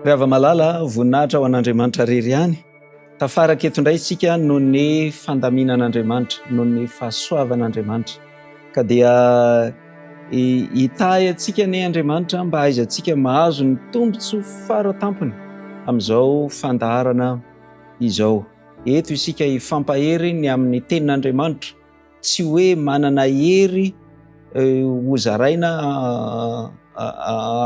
Ry hava-malala, voninahitra ho an'Andriamanitra rery ihany. Tafaraka eto indray isika noho ny fandaminan'Andriamanitra, noho ny fahasoavan'Andriamanitra. Ka dia hitahy antsika anie Andriamanitra mba hahaizantsika mahazo ny tombontsoa fara tampony amin'izao fandaharana izao. Eto isika hifampahery ny amin'ny tenin'Andriamanitra, tsy hoe manana hery hozaraina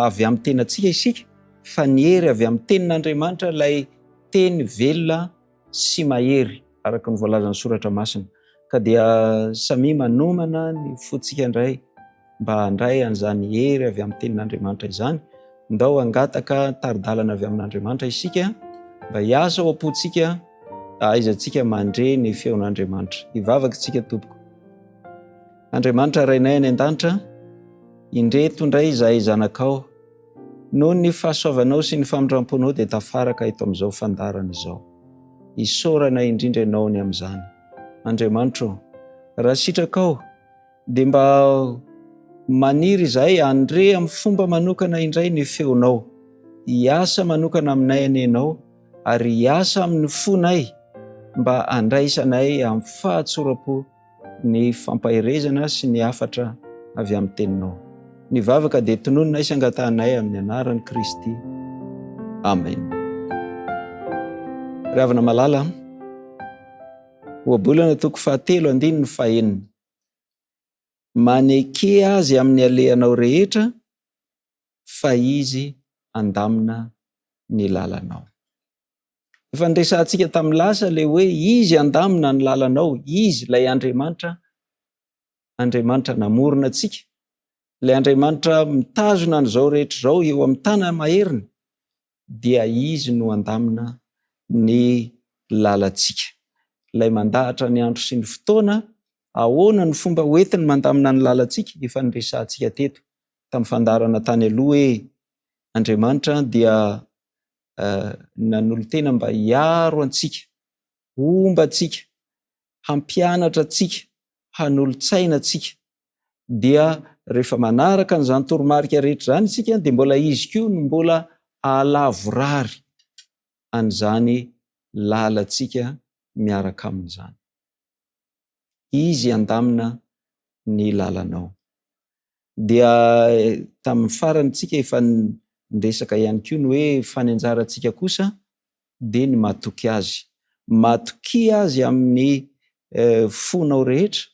avy amin'ny tenantsika isika fa ny hery avy amin'ny tenin'Andriamanitra ilay teny velona sy mahery araka ny voalazan'ny soratra masina ka dia samia manomana ny fontsika indray mba handray an'izany hery avy amin'ny tenin'Andriamanitra izany. Ndao hangataka tari-dalana avy amin'Andriamanitra isika mba hiasa ao am-pontsika hahaizantsika mandre ny feon'Andriamanitra. Hivavaka isika tompoko. Andriamanitra Rainay any an-danitra, indreto indray izahay zanakao. Noho ny fahasoavanao sy ny famindram-ponao dia tafaraka eto amin'izao fandaharana izao. Isaorana indrindra ianao ny amin'izany. Andriamanitro, raha sitrakao, Dia mba maniry izahay handre amin'ny fomba manokana indray ny feonao. Hiasa manokana aminay anie ianao ary hiasa amin'ny fonay mba handraisanay amin'ny fahatsoram-po ny fampaherezana sy ny hafatra avy amin'ny teninao. Ny vavaka dia tononinay sy angatahanay amin'ny anaran'i Kristy. Amen. Ry havana malala, Ohabolana toko fahatelo andininy fahenina. Maneke azy amin'ny alehanao rehetra fa izy handamina ny lalanao. Efa niresahantsika tamin'ny lasa ilay hoe izy handamina ny lalanao, izy ilay Andriamanitra, Andriamanitra namorona antsika, ilay Andriamanitra mitazona an'izao rehetra izao eo amin'ny tana maheriny, dia izy no handamina ny lalantsika. Ilay mandahatra ny andro sy ny fotoana, ahoana ny fomba hoentiny mandamina ny lalantsika? Efa niresahantsika teto tamin'ny fandaharana tany aloha hoe Andriamanitra dia nanolo-tena mba hiaro antsika, homba antsika, hampianatra antsika, hanolo-tsaina antsika. Dia rehefa manaraka an'izany toromarika rehetra izany isika dia mbola izy koa no mbola hahalavorary an'izany lalantsika miaraka aminy izany. Izy handamina ny lalanao. Dia tamin'ny farany tsika efa niresaka ihany koa ny hoe fa ny anjarantsika kosa dia ny matoky azy. Matokia azy amin'ny fonao rehetra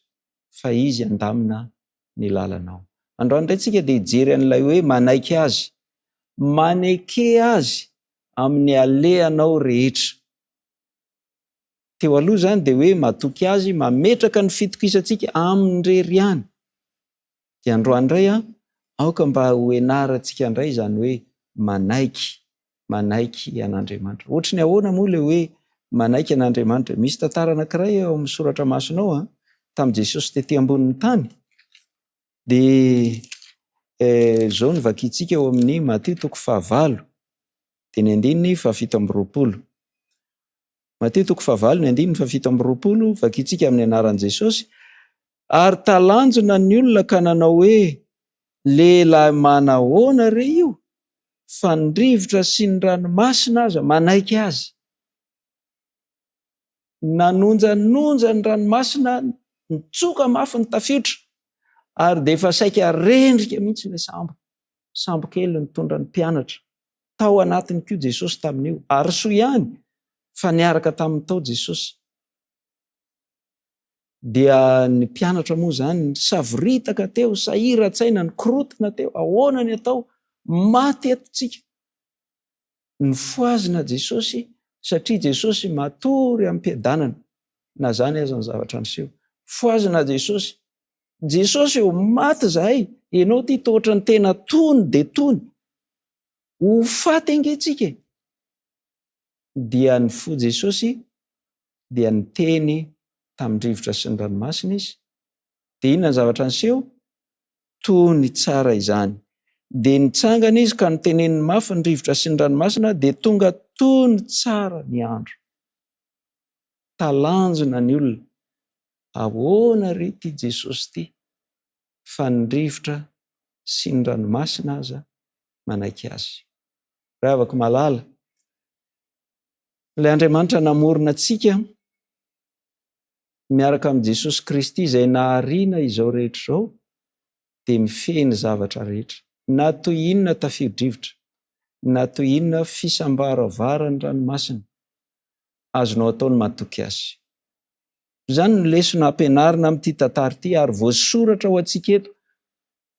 fa izy handamina ny lalanao. Androany indray tsika dia hijery an'ilay hoe manaiky azy. Maneke azy amin'ny alehanao rehetra. Teo aloha izany dia hoe matoky azy, mametraka ny fitokisantsika aminy irery ihany. Dia androany indray an, aoka mba ho enarantsika indray izany hoe manaiky, manaiky an'Andriamanitra. Ohatry ny ahoana moa ilay hoe manaiky an'Andriamanitra? Misy tantara anankiray ao amin'ny soratra masina ao an, tamin'i Jesosy tety ambonin'ny tany. Dia izao no vakintsika ao amin'ny Matio toko fahavalo, dia ny andininy fahafito amby roapolo. Matio toko fahavalo ny andininy fahafito amby roapolo, vakintsika amin'ny anaran'i Jesosy, Ary talanjona ny olona ka nanao hoe, Lehilahy manahoana re io, fa ny rivotra sy ny ranomasina aza manaiky azy. Nanonjanonja ny ranomasina, nitsoka mafy ny tafiotra, ary dia efa saika rendrika mihitsy ilay sambo, sambo kely nitondra ny mpianatra. Tao anatiny koa Jesosy tamin'io, ary soa ihany fa niaraka taminy tao Jesosy. Dia ny mpianatra moa izany nisavoritaka teo, sahiran-tsaina, nikorotana teo, ahoana ny atao? Maty eto tsika. Nifohazina Jesosy satria Jesosy matory amim-piadanana, na izany aza ny zavatra niseho. Fohazina Jesosy. Jesosy ô, maty izahay, ianao ity toa ohatran'ny tena tony dia tony. Ho faty ange tsika e! Dia nifoha Jesosy dia niteny tamin'ny rivotra sy ny ranomasina izy. Dia inona ny zavatra niseho? Tony tsara izany. Dia nitsangana izy ka noteneniny mafy ny rivotra sy ny ranomasina dia tonga tony tsara ny andro. Talanjona ny olona. Ahoana re ity Jesosy ity fa ny rivotra sy ny ranomasina aza manaiky azy. Ry havako malala, ilay Andriamanitra namorona antsika miaraka amin'i Jesosy Kristy izay nahariana izao rehetra izao dia mifehy ny zavatra rehetra. Na toy inona tafio-drivotra, na toy inona fisambaravaran'ny ranomasina, azonao atao ny matoky azy. Izany no lesona ampianarina amin'ity tantara ity ary voasoratra ho antsika eto.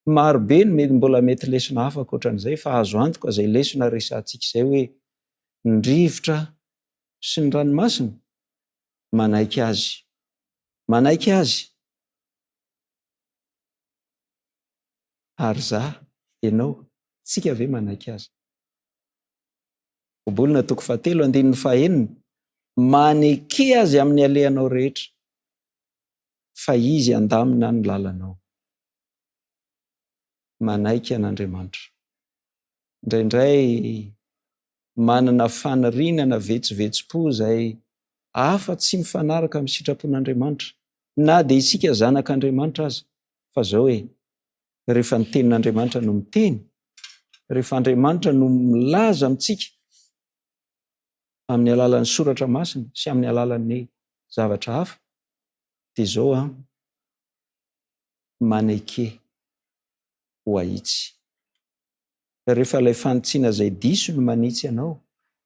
Maro be ny mety mbola mety lesona hafa ankoatran'izay fa azo antoka izay lesona resahantsika izay hoe ny rivotra sy ny ranomasina manaiky azy. Manaiky azy. Ary za, ianao, tsika ve manaiky azy? Ohabolana toko fahatelo andininy fahenina, Maneke azy amin'ny alehanao rehetra, fa izy handamina ny lalanao. Manaiky an'Andriamanitra. Indraindray manana faniriana na vetsovetsom-po izay hafa tsy mifanaraka amin'ny sitrapon'Andriamanitra, na dia isika zanak'Andriamanitra aza, fa izao e, rehefa ny tenin'Andriamanitra no miteny, rehefa Andriamanitra no milaza amintsika amin'ny alalan'ny soratra masina sy amin'ny alalan'ny zavatra hafa, dia izao an, maneke ho ahitsy. Rehefa ilay fanitsiana izay diso no manitsy anao,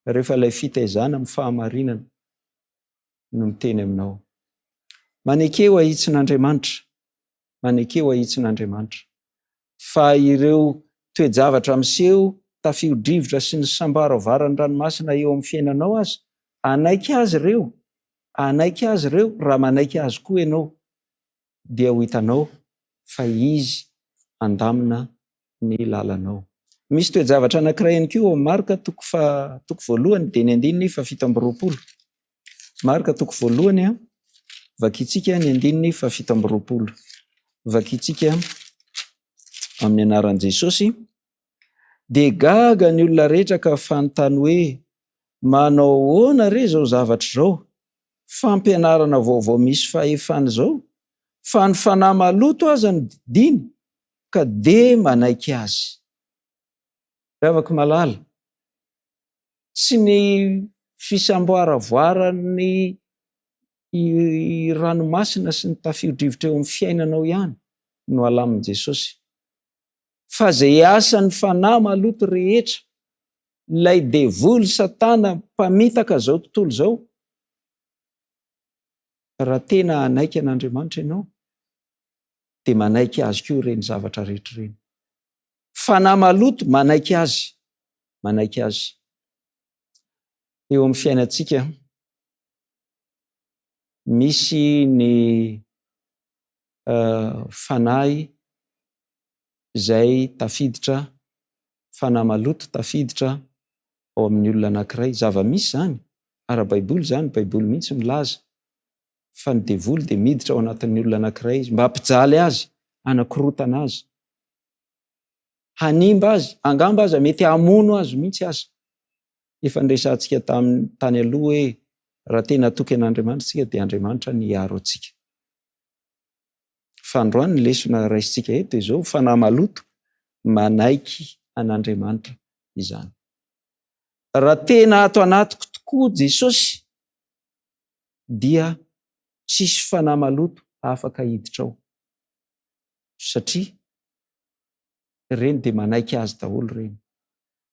rehefa ilay fitaizana amin'ny fahamarinana no miteny aminao. Maneke ho ahitsin'Andriamanitra. Maneke ho ahitsin'Andriamanitra. Fa ireo toe-javatra miseho, tafio-drivotra sy ny sambaravaran'ny ranomasina eo amin'ny fiainanao aza, hanaiky azy ireo, hanaiky azy ireo, raha manaiky azy koa ianao, dia ho hitanao fa izy handamina ny lalanao. Misy toe-javatra anankiray ihany koa ao amin'ny Marka toko faha toko voalohany dia ny andininy faha-27. Marka toko voalohany a, vakintsika ny andininy faha-27. Vakintsika amin'ny anaran'i Jesosy. Dia gaga ny olona rehetra ka fanontany hoe, manao ahoana re izao zavatra izao? Fampianarana vaovao misy fahefana izao? Fa ny fanahy maloto aza no didiany ka dia manaiky azy. Ry havako malala, tsy ny fisamboaravoaran'ny ranomasina sy ny tafio-drivotra eo amin'ny fiainanao ihany no alamin'i Jesosy, fa izay asan'ny fanahy maloto rehetra, ilay devoly satana mpamitaka izao tontolo izao, raha tena hanaiky an'Andriamanitra ianao, dia manaiky azy koa ireny zavatra rehetra ireny. Fanahy maloto manaiky azy, manaiky azy. Eo amin'ny fiainantsika, misy ny fanahy izay tafiditra, fanahy maloto tafiditra ao amin'ny olona anankiray. Zava-misy izany, ara-baiboly izany, baiboly mihitsy milaza fa ny devoly dia miditra ao anatin'ny olona anankiray izy mba hampijaly azy, hanakorotana azy, hanimba azy, angamba aza mety hamono azy mihitsy aza. Efa niresahantsika tamin'ny tany aloha hoe raha tena hatoky an'Andriamanitra isika dia Andriamanitra ny hiaro antsika. Fa androany ny lesona raisintsika eto dia izao, fanahy maloto manaiky an'Andriamanitra izany. Raha tena ato anatiko tokoa Jesosy dia tsisy fanahy maloto afaka hiditra ao satria ireny dia manaiky azy daholo ireny.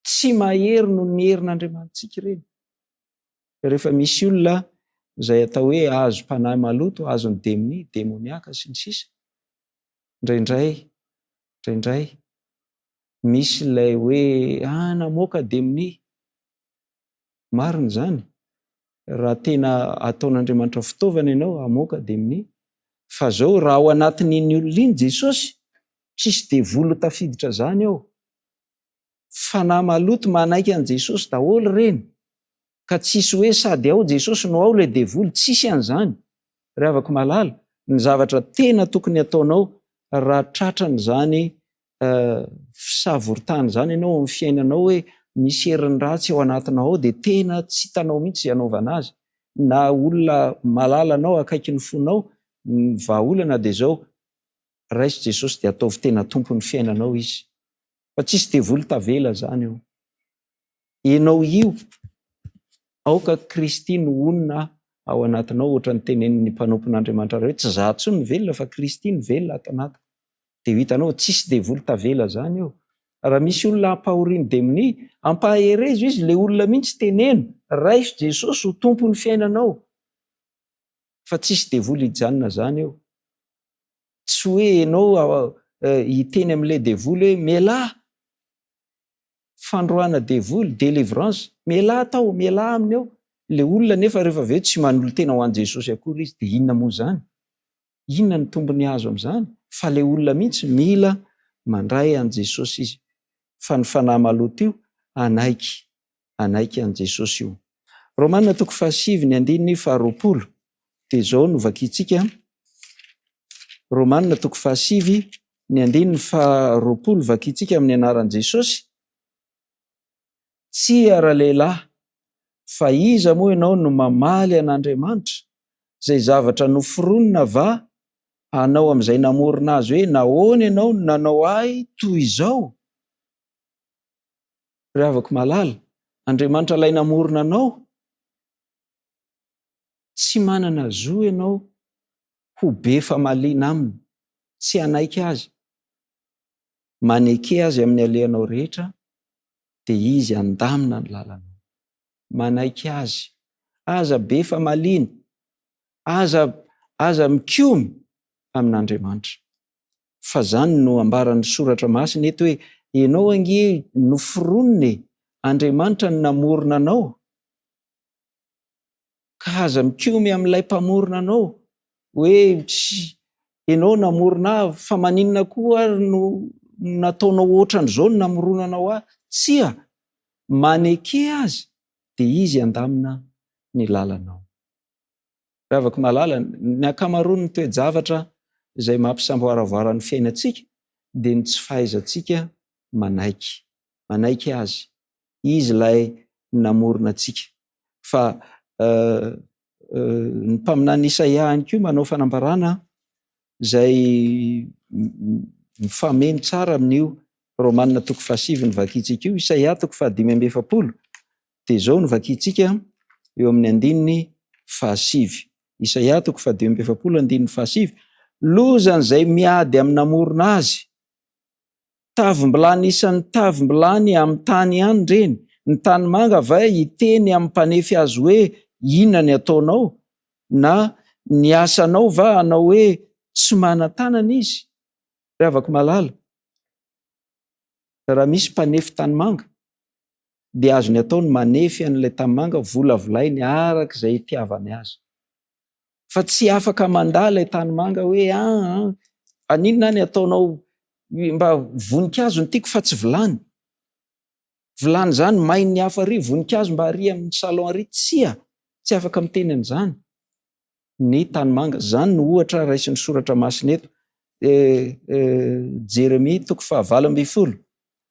Tsy mahery noho ny herin'Andriamanitsika ireny. Rehefa misy olona izay atao hoe azom-panahy maloto, azon'ny demonia, demoniaka sy ny sisa, indraindray, indraindray misy ilay hoe ah namoaka demonia. Marina izany, raha tena ataon'Andriamanitra fitaovana ianao hamoaka demonia, fa zao raha ao anatin'iny olona iny Jesosy, tsisy devoly ho tafiditra zany ao. Fanahy maloto manaiky an'i Jesosy daholo ireny, ka tsisy hoe sady ao Jesosy no ao ilay devoly, tsisy an'izany. Ry havako malala, ny zavatra tena tokony hataonao raha tratran'izany fisavoritahana izany ianao amin'ny fiainanao hoe misy herin'ny ratsy ao anatinao ao dia tena tsy hitanao mihitsy izay hanaovana azy, na olona malala anao akaikin'ny fonao, ny vahaolana dia izao, raiso Jesosy dia ataovy tena tompon'ny fiainanao Izy, fa tsisy devoly tavela izany eo. Ianao io, aoka Kristy no honina ao anatinao, ohatran'ny tenenin'ny mpanompon'Andriamanitra iray hoe tsy izaho intsony no velona fa Kristy no velona ato anatiko. Dia ho hitanao tsisy devoly tavela zany eo. Raha misy olona ampahorian'ny demonia, ampaherezo izy, le olona mihitsy teneno, raiso Jesosy ho tompon'ny fiainanao. Fa tsisy devoly hijanona zany eo. Tsy hoe enao hiteny amin'ilay devoly hoe mialà, fandroahana devoly, délivrance, mialà tao, mialà aminy eo. Le olona nefa rehefa avy eo tsy manolo-tena ho an'i Jesosy akory izy, dia inona moa zany? Inona ny tombony azo amin'izany? Fa ilay olona mihitsy mila mandray an'i Jesosy izy. Fa ny fanahy maloto io hanaiky, hanaiky an'i Jesosy io. Romana toko fahasivy ny andininy faharoapolo dia izao no vakintsika. Romana toko fahasivy ny andininy faharoapolo vakintsika amin'ny anaran'i Jesosy. Tsia ralehilahy, fa iza moa ianao no mamaly an'Andriamanitra? Izay zavatra noforonina va hanao amin'izay namorona azy hoe, Nahoana ianao no nanao ahy toy izao? Ry havako malala, Andriamanitra ilay namorona anao, tsy manana zo ianao ho be famaliana aminy, tsy hanaiky azy. Maneke azy amin'ny alehanao rehetra dia izy handamina ny lalanao. Manaiky azy. Aza be famaliana. Aza aza mikomy amin'Andriamanitra. Fa zany no ambaran'ny soratra masina eto hoe ianao ange noforonina e, Andriamanitra no namorona anao. Ka aza mikomy amin'ilay mpamorona anao hoe tsy ianao namorona ahy fa maninona koa ary no nataonao ohatran'izao no namoronanao ahy. Tsia, maneke azy dia izy handamina ny lalanao. Ry havako malala, ny ankamaroan'ny toe-javatra izay mampisamboaravoara ny fiainantsika dia ny tsy fahaizantsika manaiky, manaiky azy. Izy ilay namorona antsika. Fa ny mpaminany Isaia ihany koa manao fanambarana izay mifameno tsara amin'io Romana toko fahasivy novakintsika io. Isaia toko fahadimy amby efapolo dia izao no vakintsika eo amin'ny andininy fahasivy. Isaia toko fahadimy amby efapolo andininy fahasivy. Lozan'izay miady amin'ny namorona azy. Tavim-bilany isan'ny tavim-bilany amin'ny tany ihany ireny. Ny tanimanga va hiteny amin'ny mpanefy azy hoe, Inona ny ataonao? Na ny asanao va hanao hoe, Tsy manan-tanana izy? Ry havako malala, raha misy mpanefy tanimanga, dia azony atao ny manefy an'ilay tanimanga volavolainy araka izay itiavany azy. Fa tsy afaka mandà ilay tanimanga hoe aa aninona ny ataonao mba voninkazo no tiako fa tsy vilany. Vilany izany main'ny hafa ary, voninkazo mba ary amin'ny salon ary. Tsia, tsy afaka miteny an'izany ny tanimanga. Izany no ohatra raisin'ny soratra masina eto. Jeremia toko fahavalo ambin'ny folo.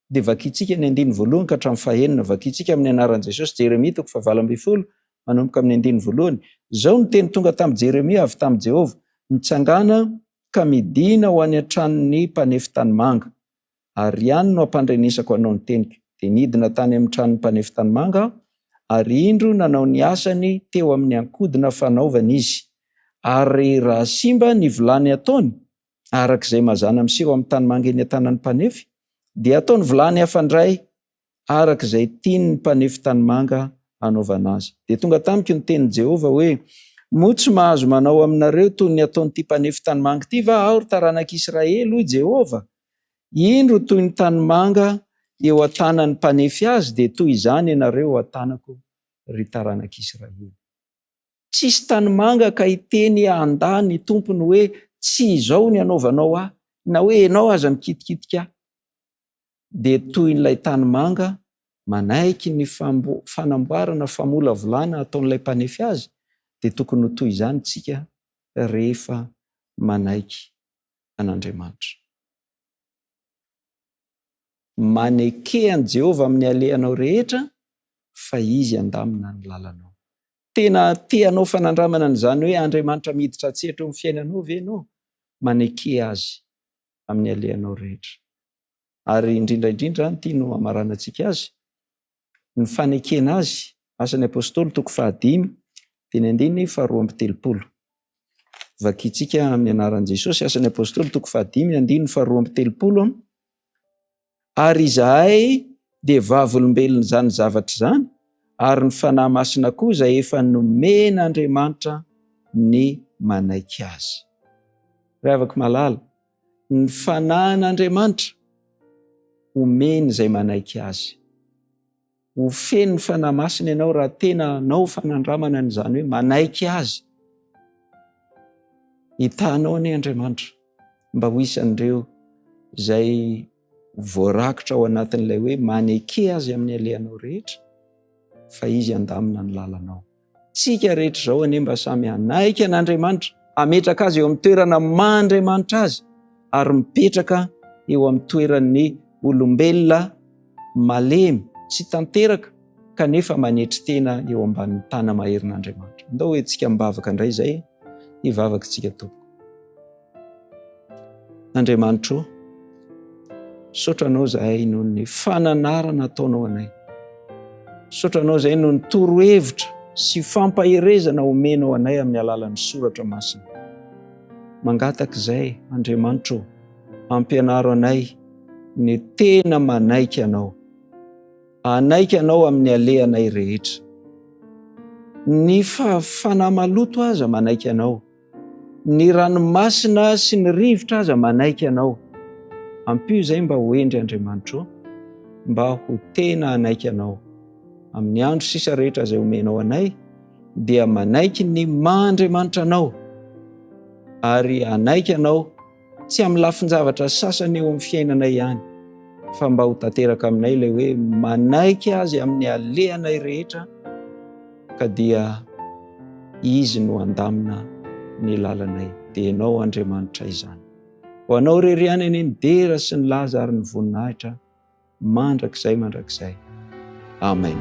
Dia vakintsika ny andininy voalohany ka hatramin'ny fahenina. Vakintsika amin'ny anaran'i Jesosy, Jeremia toko fahavalo ambin'ny folo, manomboka amin'ny andininy voalohany. Izao no teny tonga tamin'i Jeremia avy tamin'i Jehovah, Mitsangàna ka midìna ho any an-tranon'ny mpanefy tanimanga, ary any no hampandrenesako anao ny teniko. Dia nidina tany amin'ny tranon'ny mpanefy tanimanga aho, ary indro nanao ny asany teo amin'ny ankodina fanaovany izy. Ary raha simba ny vilany ataony, araka izay mazàna miseho amin'ny tanimanga eny an-tanan'ny mpanefy, dia ataony vilany hafa indray araka izay tian'ny mpanefy tanimanga hanaovana azy. Dia tonga tamiko ny tenin'i Jehovah hoe, Moa tsy mahazo manao aminareo toy ny ataon'ity mpanefy tanimanga ity va aho, ry taranak'Israely? hoy Jehovah. Indro toy ny tanimanga eo an-tanan'ny mpanefy azy, dia toy izany ianareo eo an-tanako, ry taranak'Israely. Tsisy tanimanga ka hiteny handà ny tompony hoe tsy izao ny anaovanao ahy, na hoe ianao aza mikitikitika ahy. Dia toy ilay tanimanga manaiky ny fanamboarana famolavolana ataon'ilay mpanefy azy, dia tokony ho toy izany isika rehefa manaiky an'Andriamanitra. Maneke an'i Jehovah amin'ny alehanao rehetra, fa Izy handamina ny lalanao. Tena te hanao fanandramana an'izany hoe Andriamanitra miditra an-tsehatra eo amin'ny fiainanao ve ianao? Maneke Azy amin'ny alehanao rehetra. Ary indrindra indrindra, ity no hamaranantsika azy. Ny fanekena azy, Asan'ny Apostoly toko fahadimy, diny andininy faharoa amby telopolo. Vakintsika amin'ny anaran'i Jesosy, Asan'ny Apostoly toko fahadimy, andininy faharoa amby telopolo. Ary izahay dia vavolombelon'izany zavatra izany, ary ny Fanahy Masina koa izay efa nomen'Andriamanitra ny manaiky azy. Ry havako malala, ny Fanahin'Andriamanitra omeny izay manaiky azy. Ho feno ny Fanahy Masina ianao raha tena hanao fanandramana an'izany hoe manaiky Azy. Hitahanao anie Andriamanitra mba ho isan'ireo izay voarakitra ao anatin'ilay hoe maneke Azy amin'ny alehanao rehetra fa Izy handamina ny lalanao. Tsika rehetra izao anie mba samy hanaiky an'Andriamanitra, hametraka azy eo amin'ny toerana maha Andriamanitra azy ary mipetraka eo amin'ny toeran'ny olombelona malemy, tsy tanteraka kanefa manetry tena eo ambanin'ny tana-maherin'Andriamanitra. Andao hoe tsika mivavaka indray izay, hivavaka tsika tompoko. Andriamanitro ô, misaotra Anao izahay noho ny fananarana ataonao anay. Misaotra Anao izahay noho ny torohevitra sy fampaherezana omenao anay amin'ny alalan'ny soratra masina. Mangataka izay, Andriamanitro ô, ampianaro anay ny tena manaiky Anao. Hanaiky Anao amin'ny alehanay rehetra. Ny fanahy maloto aza manaiky Anao. Ny ranomasina sy ny rivotra aza manaiky Anao. Ampio izay mba ho hendry Andriamanitro, mba ho tena hanaiky Anao. Amin'ny andro sisa rehetra izay omenao anay, dia manaiky ny maha Andriamanitra Anao, ary hanaiky Anao tsy amin'ny lafin-javatra sasany eo amin'ny fiainanay ihany, fa mba ho tanteraka aminay ilay hoe manaiky Azy amin'ny alehanay rehetra, ka dia Izy no handamina ny lalanay, dia Ianao Andriamanitra izany. Ho Anao irery ihany anie ny dera sy ny laza ary ny voninahitra mandrakizay mandrakizay. Amen.